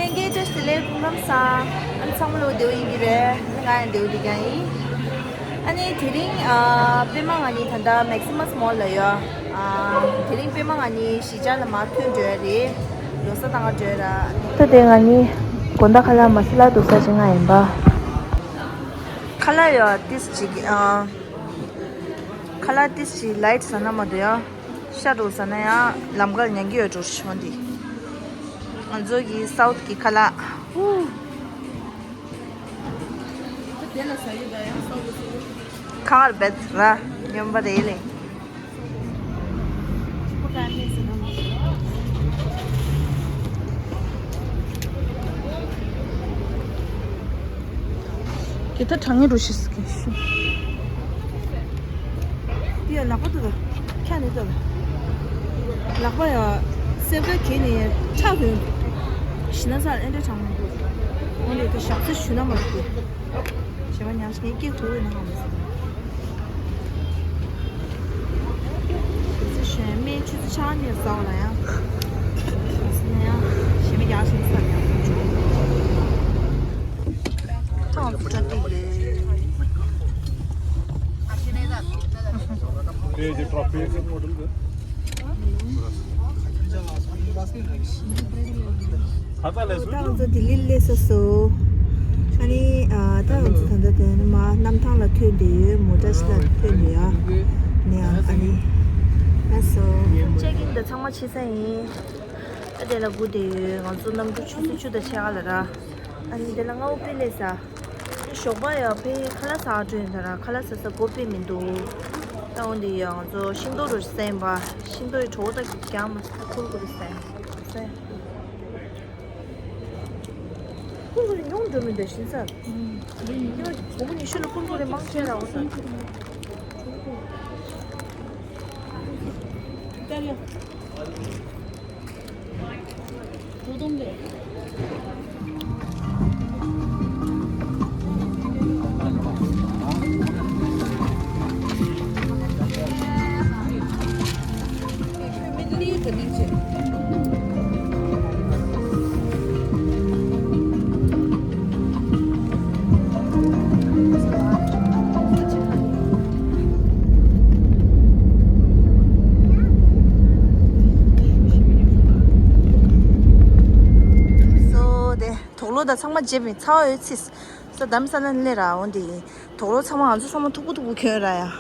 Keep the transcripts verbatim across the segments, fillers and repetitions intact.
ལྷན་རྒྱས་བཀྲ་ཤིས་བདེ་ལེགས། སྐུ་ཁམས་བཟང་། ཨ་ནི་ཚང་མ་ལོ་བདེ་པོ་ཡིན་གྱི་རེད། ཨ་ནི་ང་ཡང་བདེ་པོ་བསྡད་ཀྱང་ཡིན། ཨ་ནི་དེ་རིང་ཨ་པད་མ་ང་གཉིས་ད་ལྟ་Maximus Mall ལ་ཡོད། ཨ་དེ་རིང་པད་མ་ང་གཉིས་གཞིས་ཆགས་ལ་མར་ཐོན་འགྲོ་ཡ་རེད། ལོ་གསར་གཏོང་ག་འགྲོ་ཡ་ར། ད་དེ་ང་གཉིས་དགོང་དག་ཁ་ལག་མ་སི་ལ་དོ་ས་ཞིག་ང་ཡིན་པ། ཁ་ལག་ཡོད་ཏིས་ཅིག་ཨ། ཁ་ལག་ཏིས་ཅིག་ལའིཊ་ཟ་ན་མ་དོ་ཡ། ཤ་འགྲོ་ཟ་ན་ཡང་ལམ་ཁར་ཉན་གྱི་ཡོད་འགྲོ་ཤོང་འདི། ང་ཚོ་གི་སའུཐ་གི་ཁ་ལག་ཧུ། ཁ་ལག་བེད་ར་སྙོམས་པ་རེད་ལེ། དེ་ད་དྲང་ངེས་འགྲོ་ཤེས་སུ་གི་ཤུ། དེ་ཡང་ལག་པ་དུ་ད་ཁྱ་ནི་ད་ལག་པ་ཡང་སེར་ཀ་གྱེས་ནས་ཁྲག་གོན། ཞི་ན་ས་ཨེ་འདྲ་དྲང་མོ་འདུག་འོན་ཏེ་དེ་ཞག་ཚི་ཞུ་ན་མ་འདུག་གི། བྱེ་བ་ཉམས་ཤིང་སྐྱེ་ཐུབ་ཡོད་ན་ཧ་མ་སོང་། ཞེས་སྨན་ཆུ་ཚོད་ཆང་ནས་ཟ་བ་ལ་ཡང་། ཟ་ན་ཡང་ཞེས་མི་རྒྱག་ཞིང་ཟ་ཡང་། ཐང་དུ་ཏྲ་ཏི་ལེ། དེ་ཀྱི་ཏྲོ་ཕི། ད་ང་ཚོ་ལྡི་ལི་སླེབས་ས་སོ། ཨ་ནི་ཨ་ད་ང་ཚོ་ད་ལྟ་དེ་ནི་མ་གནམ་ཐང་ལ་ཐོན་བསྡད་ཡོད། མོ་ཊ་ཞིག་ལ་ཐོན་བསྡད་ཡོད། ནི་ཨ་ནི་ལགས་སོ། ཅེག་ཨིན་དང་ཚང་མ་ཕྱིན་ས་ཡིན། ཨ་དེ་ལ་སྒུག་བསྡད་ཡོད། ང་ཚོ་གནམ་གྲུ་ཆུ་ཚོད་བཅུ་དང་ཕྱེད་ཀ་ལ་ར། ཨ་ནི་དེ་ལ་སྔ་པོ་དཔེ་སླེབས་ས། ཞོགས་པ་ཡ་ཕའི་ཁ་ལག་ཟ་འགྲོ་ཡིན་ད་ར། ཁ་ལག་ཟ་ས་སྒོ་དཔེ་མི་འདུག་ད་འོན་ཏེ་ཡ་ང་ཚོ་ཤིང་ཏོག་རུ་ཟས་ཡིན་པ། ཤིང་ཏོག་ཡི་གྲོགས་ད་རྒྱག་མ་ཁུར་ཁུར་ཟས་ཟས། ཀུར་ཀུར་ཉུང་འགྲོ་མི་འདུག་ཤིན་ས། ཁྱེད་ལ་བུ་མོ་ཉི་ཤུ་ལ་ཀུར་ཀུར་མང་ཆེ་ར་འོ་ས། སོ་དེ་དུག་ལོག་དང་ཚང་མ་བརྗེས་པའི་ཚ་བ་ཡོད་ཚིས། ས་དམ་ས་ན་ལེ་ར་འོན་ཏེ་དུག་ལོག་ཚང་མ་ང་ཚོ་ཚང་མ་མཐུག་པོ་མཐུག་པོ་གྱོན་ར་ཡ།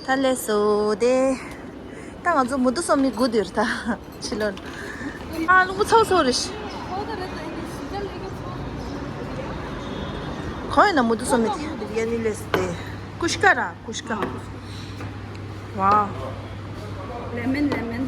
ད་ལས་སོ་དེ། ད་ང་ཚོ་མུ་ཏུ་སོ་མི་དགུ་དུར་ད་ཕྱི་ལོར། ཨ་རླུང་བུ་ཚོགས་ཚོགས་རེ་ཤི། གོ་ཡིན་ན་མུ་ཏུ་སོ་མི་དེ་ཡ་ནི་ལས་དེ། ཀུཤ་ཀ་ར་ཀུཤ་ཀ། ཝའོ། ལེ་མན་ལེ་མན།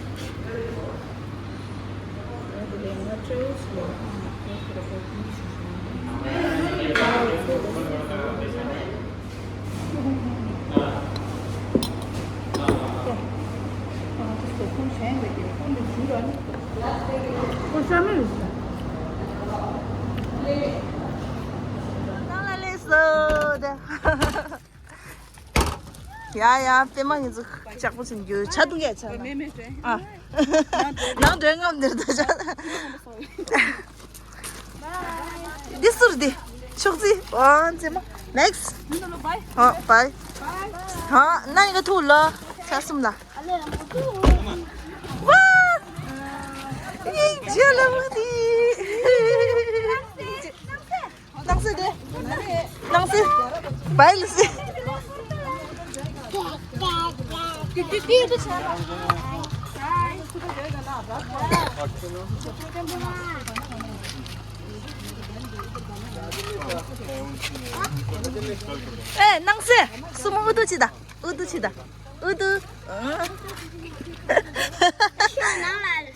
ཡ་ཡ་པད་མ་ངེད་ཚོ་ལྕགས་པོ་ཚིམ་རྒྱུ་ཆ་འདུག་ཡ་ཆ་ན། མེ་མེ་དྲན། ཨ། ནང་དྲན་ངམ་འདིར་ད་ཆ། འདི་ཟུར་འདི། ཕྱོགས་རྩི། ཨ་མཛེས་མ། next། ཧོ་bye། ཧོ་ན་ཡིན་ག་ཐུག་ལོ། ཆ་གསུམ་ལ། ཝ། ཡིན་ཇེ་ལ་མ་དི། ནང་སེ་དེ། ནང་སེ། བའི་ལི་སེ། ཨེ་ནང་སེ། སུ་མོ་ཨུ་ཏུ་ཅི་ད། ཨུ་ཏུ་ཅི་ད། ཨུ་ཏུ། ནང་ལ།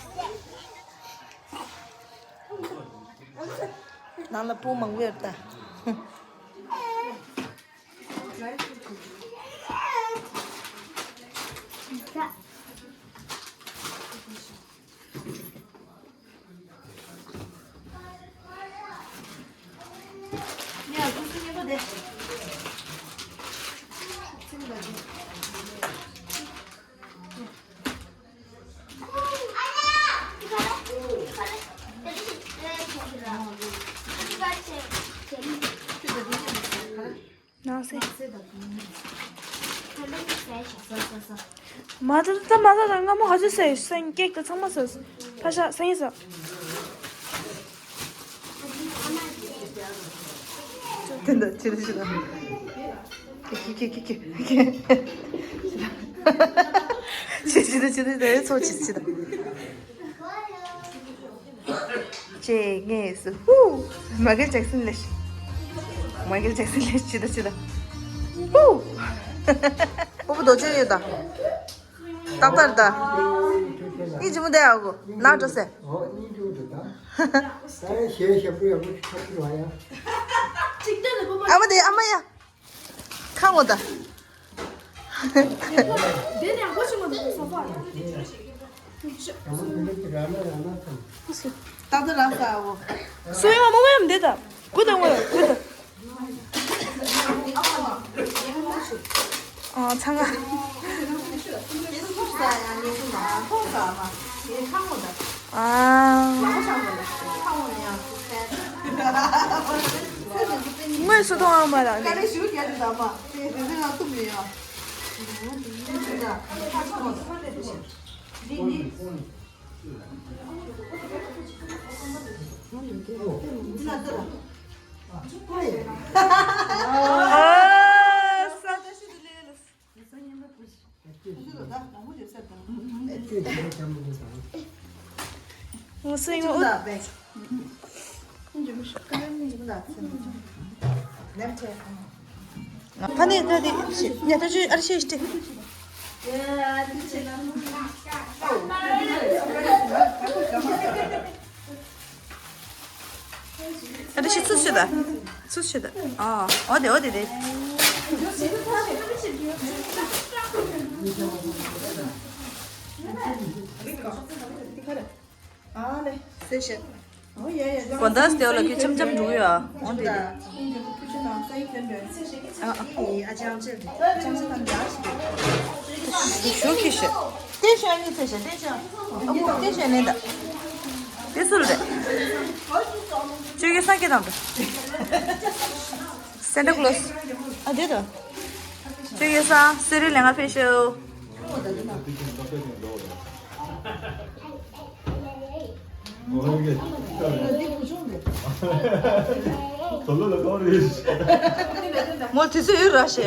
ནང་ལ་སྤུ་མང་པོ་ཡོད་ད། མ་ཟད་ད་མ་ཟད་ད་སྔ་མོ་ཧ་ཅང་ཟས་སེང་གེག་ད་ཚང་མ་ཟས་ཕ་ཤ་སེང་ཡིན་ཟ། དེ་འདྲ་ཅི་རེད་ཅི་རེད། ཁྱེད་ཁྱེད་ཁྱེད་ཁྱེད་ཁྱེད་ཁྱེད་ཅི་རེད་ཅི་རེད་ཚོ་ཅི་ཅི་རེད། ཅེས་ངེས་སུ་ཧུ། མ་གལ་ཇེག་སན་ལེ་ཤི། མ་གལ་ཇེག་སན་ལེ་ཤི་ད་ཅི་ད། ཧུ། ཕུ་བོ་རྡོ་ཆོད་ཡོད་ད། ཏག་ཏག་ད། ཨི་ཇི་མོ་དེ་ཨ་གོ་ལ་འགྲོ་སེ། ཨ་མ་དེ་ཨ་མ་ཡ། ཁ་ངོ་ད། ཏག་ཏག་རག་ས་འོ། སུ་ཡོང་མོ་མོ་ཡང་འདི་ད། གུ་དང་ངོ་ཡང་གུ་ད། ཨ་ཚང་ང་། ཨ། དངོས་སུ་མཐོང་བ་མ་ལགས་ནས། ཨ། ངོ་སྲིད་ངོ་ཨུ། ཕ་ནས་ད་དེ་ཉ་ཐོ་ཅུ་ཨར་ཤེས་ཏེ། ཨ་ད་ཤི་ཚུ་ཤི་ད། ཚུ་ཤི་ད། ཨ། འོ་དེ་འོ་དེ་དེ། ཨ་ལེ། སེ་ཤ། འོ་ཡ་ཡ། གོ་ད་སྟེ་འོ་ལ་ཁྱི་འཆམ་འཆམ་འགྲོ་གི་ཡོད་ཨ། འོ་དེ་དེ། ཨ་ཨ། ཨི་ཨ་ཅང་ཅེ། ཅང་ཅེ་དང་འདྲ་ཞིག་ཞུ་ཁྱི་ཤི། ཏེ་ཤ་ནི་ཏེ་ཤ་ཏེ་ཤ། ཨ་ཁུ་ཏེ་ཤ་ནི་ད། དེ་སུ་ལ་རེད། ཅོ་ཡི་སངས་རྒྱས་དང་འདྲ། སན་ཊ་ཀློས། ཨ་དེ་དང་། ཅོ་ཡི་སངས་སི་རི་ལེ་ང་ཕེ་ཤོ། མོ་དུས་ཚོད་ཡོད་ར་ཞེས་ཡ།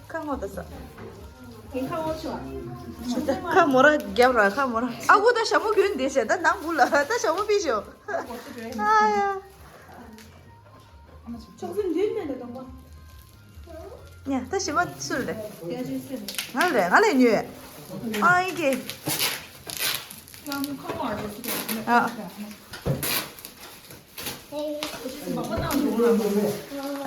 ཁ་ངོ་ད་ས། ཁ་མོ་ར་རྒྱབ་ར་ཁ་མོ་ར། ཨ་ཁུ་ད་ཞྭ་མོ་གྱོན་བསྡད་ཤག་ད་ནང་སྒུག་ལ་ད་ཞྭ་མོ་ཕུད་ཤོག་ཨ་ཡ། ཆོག་སེམས་འདུན་མེད་ལ་གཏོང་བ། ཉ་ད་ཞི་བ་སུ་རེད། ང་རེད་ང་ལས་ཉོས། ཨ་ཡི་གེ་ཨ། ཨ།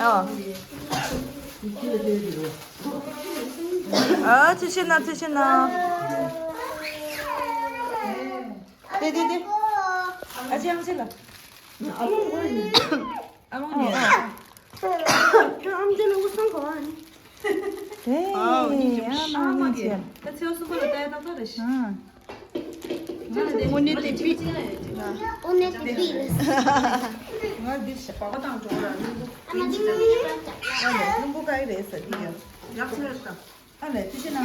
ཨ་ཚུལ་ཤེས་ན་ཚུལ་ཤེས་ན། དེ་དེ་དེ། ཨ་ཅེ་ཨམ་ཆི་ལ། ཨ་ལོང་ནས། ཨ་ཨམ་ཆི་ལ་འུ་སང་གོ་ཨ་ནི། དེ། ཨ་ཨ་མ་ཨ་མ་གི། ད་ཚེའུ་གསུམ་པ་ལ་ལྟ་ཡ་ཏག་ཏག་རེད་ཤག་དངོས་གནས་དེ་པི། དངོས་གནས་དེ་པི་ལ། ང་འདི་ཞག་པགས་པ་བཏང་འགྲོ་ར་རླུང་བུ། ཨ་ལས་རླུང་བུ་ག་ཡི་རེད་ཟེར་འདི་ཡ། ཡག་ཆེ་རེད་ད། ཨ་ལས་དུས་ཆེན་ན།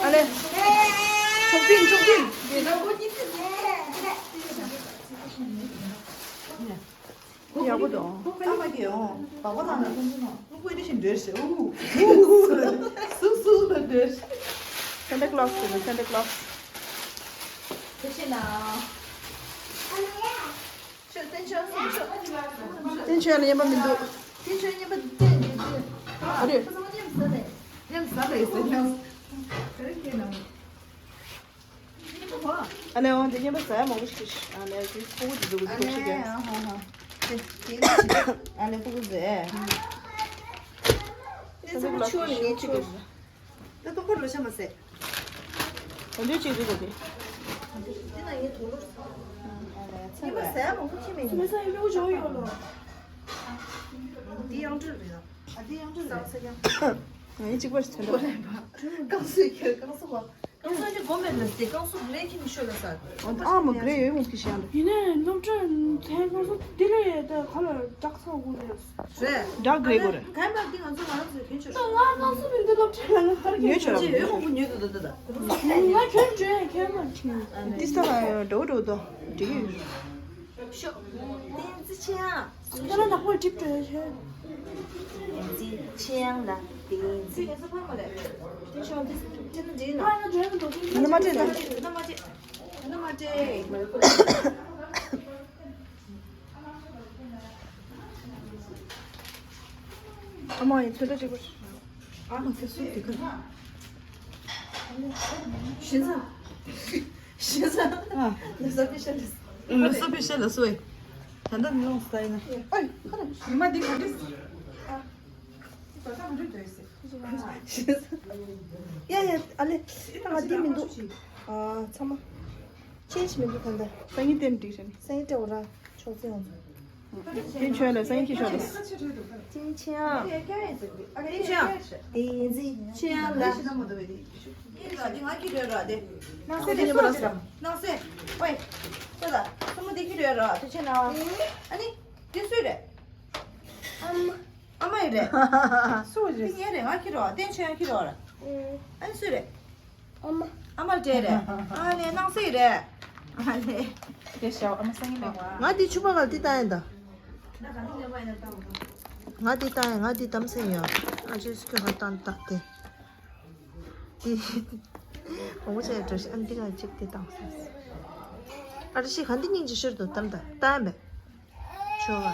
ཨ་ལས། ཆོག་ཐིང་ཆོག་ཐིང་། ཡག་པོ་འདུག་ཨ་མ་གི་ཨོ། སྦག་སྦག་བཏང་ནས་ཁོང་ཚོ་ནང་། ལུག་པོ་འདི་བཞིན་འདྲེར་ཞེས་ཨུ། སུ་སུ་ལ་འདྲེར། Santa Claus དེ་ནི་Santa Claus། དེ་བཞིན་ན། ཆོས་བསྟན་ཆོས་སུ་ཆོས། བསྟན་ཆོས་ལ་ཉན་པ་མི་འདུག་བསྟན་ཆོས་ཉན་པ་བསྟན་ཉན་བསྟན། ཨ་རེ། ཁོ་ཚང་མ་མཉམ་ཟ་ནས། མཉམ་ཟ་ནས་ཟ་མཉམ། ག་རེ་སྐྱེས་ན། ཨ་ལེ་འོ་འདི་ཉན་པ་ཟ་ཡ་མང་པོ་ཞིག་ཨ་ལེ་དེ་ཕྲུ་གུ་དེ་ཚོ་གི་ཨ་ལེ་ཨ་ཧོ་ཧོ། དེ་དེ་ལ་ཅི་ཨ་ལེ་ཕྲུ་གུ་ཟེ། དེ་ཚང་མ་ཆུ་ནི་ངས་ཆུ་གི། ད་ཏོག་པར་ལོ་ཤ་མ་ཟེ། ག་འདྲ་ཅིག་འདུག་གོ་དེ། དེ་ན་ངས་དོ་ལོ། ཨ་ལེ་ཚེ་ཉན་པ་ཟ་ཡ་མང་པོ་ཁྱེར་མེད། སུ་མ་ཟ་ཡ་ལོ་ཇོ་ཡོད་ལོ། འདི་ཡང་སྤྲུལ་རེད། ཨ་འདི་ཡང་སྤྲུལ་རེད། ས་ས་ཡང་། ང་ཡིན་གཅིག་པ་ཞིག་ཐོན་ཏོ། རྐང་སུ་ཁྱེར་རྐང་སུ་བ། རྐང་སུ་ཅི་གོ་མེད་ལ་སྟེ་རྐང་སུ་ལེན་གྱི་མི་ཤོད་ལ་ས། ཨ་མ་ག་རེ་ཡོད་མོ་གི་ཤ་ལ། ཡིན་ནའི་སློབ་གྲྭ་ཐེན་རྐང་སུ་དེ་ལ་ཡོད་ད་ག་ལ་བྲག་ཚང་དགོས་རེད། རེད། བྲག་ག་རེ་དགོས་རེད། ག་མ་དེ་ང་ཚོ་ང་རང་ཚོ་ཁྱེར་ཆོག་ད་ང་རྐང་སུ་མི་འདུག་སློབ་གྲྭ་ལ་ཧར་ཉོས་ཆོག་ཅི་ཡོད་མོ་གི་ཉོས་འདུག་ད་ད་ད། ང་ཁྱོད་བྲོས་ཁྱེར་མ་ཁྱེར། ཏི་སྟ་ལ་འགྲོ་འགྲོ་དོ་འགྲིག་གི་ཡོད། ཤོག་བསྟན་འཛིན་ཆེ་ཡང་། ཁྱེད་རང་ནག་པོ་གྲིབ་བྲོས་ཤོག་བསྟན་འཛིན་ཆེ་ཡང་ལ་བསྟན་འཛིན། ཁྱེད་ཚོ་ཕ་མ་ལས། བསྟན་ཆེ་ཡང་འདི་འདི་ནི་འདི་ན། ང་ང་བྲོས་མི་འདུག་ན་མ་བྲོས་ན། ན་མ་བྲོས། ན་མ་བྲོས། ཨ་མ་ཡིན་ཚོད་ལྟ་བྱེད་དགོས། ཨ་མ་ཚེ་སུ་དེ་ག་ཤེས་ས། ཤེས་ས། ཨ། ལོ་སོ་པི་ཤ་ལ་སོ། ལོ་སོ་པི་ཤ་ལ་སོ་ཡི། ད་ལྟ་མི་ཡོང་ས་ཡིན་ན། ཨོ་ཁ་ར། ཉི་མ་འདི་ག་འདྲ། ཨ། ད་ལྟ་ག་འདྲ་འདྲ་ཡི་ཟེར། ཤེས་ས། ཡ་ཡ་ཨ་ལེ། ཨ་འདི་མི་འདུག་ཨ་ཚང་མ། ཅེས་མི་འདུག་ད་ལྟ། སང་ཉིན་ཏན་འགྲིག་རེད། སང་ཉིན་སྤྲད་འོ་ར། ཆོག་ཚེ་ཡོང་ཚོ། ཏིན་ཆོས་ལ་སེང་ཁྱི་ཤོར་རེད། ཏིན་ཆེ་ཡང་། ཏིན་ཆེ་ཡང་། ཏིན་ཟི་ཆེ་ཡང་ལ། ང་ཁྱི་རེད་ར་དེ། ནང་སེ་དེ་སུ་རེད། ནང་སེ། ཨོའི། ཁྱོད་ལ་སུ་མོ་དེ་ཁྱི་རེད་ར་དེ་ཆེ་ན། ཨ་ནི། དེ་སུ་རེད། ཨ་མ། ཨ་མ་ཡི་རེད། སུ་རེད། དེ་ངའི་རེད། ང་ཁྱི་རེད། ཏིན་ཆེ་ཡང་ཁྱི་རེད་ར། ཨ་ནི་སུ་རེད། ཨ་མ། ཨ་མ་འདྲེ་རེད། ཨ་ལེ་ནང་སེ་རེད། ཨ་ལེ། དེ་ཤའོ་ཨ་མ་སང་ཉིན་མེད་བ། ང་དེ་ཆུ་པ་ག་དེ་ལྟ་ཡིན་ད། ང་དེ་ལྟ་ཡིན། ང་དེ་དམ་སེ་ཡོད། ཨ་ཅེ་སི་ཁྱོད་ཧ་ཏང་ཏག་དེ། དེ། འོ་ཅེ་འགྲོ་ཤི་ཨ་འདི་ག་ཅིག་དེ་བཏང་སོང་། ཨ་རི་ཤི་ག་འདི་སྙིང་རྗེ་ཤོར་དུ་དམ་ད་ལྟ་ཡིན་པས། ཆོ་བ།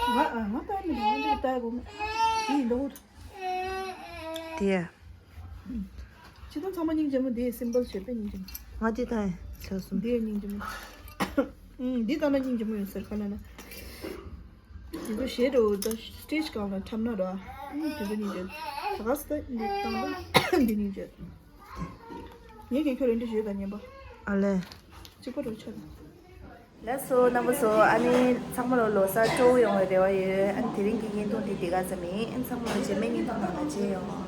ང་ང་ལྟ་ཡིན་མི་འདུག་ང་འདི་ལྟ་ཡིན་གོ་མེད། དེ་ཡིན་འདུག་དེ། ཁྱེད་རང་ཚང་མ་སྙིང་རྗེ་མོ་དེ་སིམ་པལ་བྱེད་པའི་སྙིང་རྗེ་མོ། ང་དེ་ད་ཡིན་ཆོག་སོང་། དེ་སྙིང་རྗེ་མོ། ཨུམ། འདི་ལྟ་ན་སྙིང་རྗེ་མོ་ཡོད་ཟེར་ག་ལ་ན། དེ་ཚོ་ཞེ་འགྲོ་ད་སི་ཊེ་ཇི་སྒང་ལ་འཁྲབ་ན་ར། ཨུམ། དེ་ཚོ་སྙིང་རྗེ། ད་ག་སི་ད་འདི་བཏང་ད་འདི་སྙིང་རྗེ། ངས་ཀྱང་ཁྱོད་ལ་འདི་ཞུས་ད་ཉན་པ། ཨ་ལེ། གཅིག་པ་རུ་ཆ་ད། ལགས་སོ་རྣམ་པ་ཚོ། ཨ་ནི་ཚང་མ་ལ་ལོ་གསར་སྤྲོ་བོ་ཡོང་བའི་རེ་བ་ཡོད། ཨ་ནི་དེ་རིང་གི་བརྙན་ཐུང་འདི་འདི་ག་ཙམ་ཡིན། ཨ་ནི་ཚང་མ་ལ་རྗེས་མའི་བརྙན་ཐུང་ནང་ལ་མཇལ་ཡོང་།